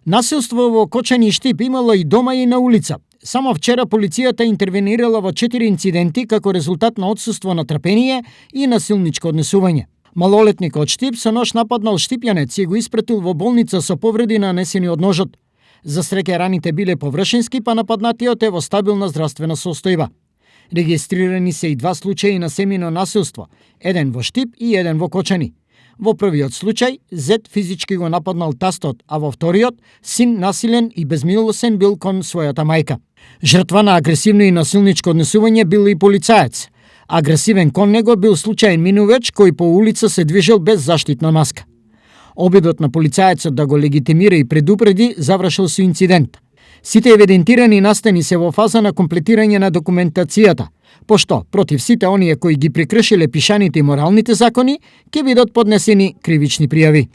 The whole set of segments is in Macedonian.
Насилство во Кочани и Штип имало и дома и на улица. Само вчера полицијата интервенирала во 4 инциденти како резултат на отсуство на трпение и насилничко однесување. Малолетник од Штип со нож нападнал штипјанец и го испратил во болница со повреди нанесени од ножот. За среќа раните биле површински, па нападнатиот е во стабилна здравствена состојба. Регистрирани се и 2 случаи на семејно насилство, еден во Штип и еден во Кочани. Во првиот случај, зет физички го нападнал тастот, а во вториот, син насилен и безмилосен бил кон својата мајка. Жртва на агресивно и насилничко однесување бил и полицаец. Агресивен кон него бил случаен минувач кој по улица се движел без заштитна маска. Обидот на полицаецот да го легитимира и предупреди завршил со инцидент. Сите евидентирани настани се во фаза на комплетирање на документацијата, пошто против сите оние кои ги прекршиле пишаните и моралните закони, ќе бидат поднесени кривични пријави.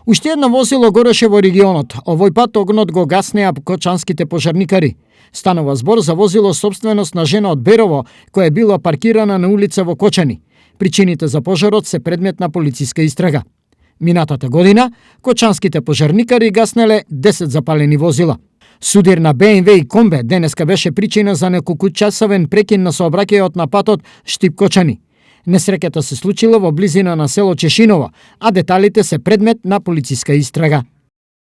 Уште едно возило гореше во регионот. Овој пат огнот го гаснеа кочанските пожарникари. Станува збор за возило собственост на жена од Берово, која била паркирана на улица во Кочани. Причините за пожарот се предмет на полициска истрага. Минатата година, кочанските пожарникари гаснеле 10 запалени возила. Судир на БМВ и Комбе денеска беше причина за неколкучасовен прекин на сообраќајот на патот Штип-Кочани. Несреќата се случила во близина на село Чешиново, а деталите се предмет на полициска истрага.